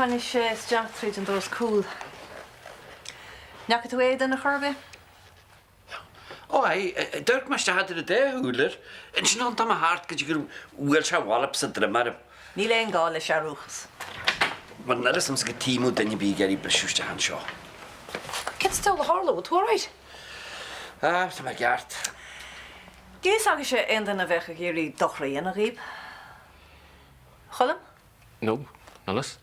Tháinig sé isteach tríd an doras cúil. Ndeachaigh tú éadan ar chor ar bith? Ó aye, d'amharc mé isteach idir an dá shúil air. Ansin thiontaigh mé thart go dtí gur bhuail sé wallop sa droim orm. Níl aon gá le searúchas. Mar níl fhios a'msa cad tuige a mbeadh duine ar bith ag iarraidh briseadh isteach anseo. Cén diabhal a tharla? Bhfuil tú alright? Ah, tá mé ceart. Níl fhios agaibhse aon duine a bheadh ag iarraidh dochar a dhéanamh dhaoib? Cholm? No, níl fhios.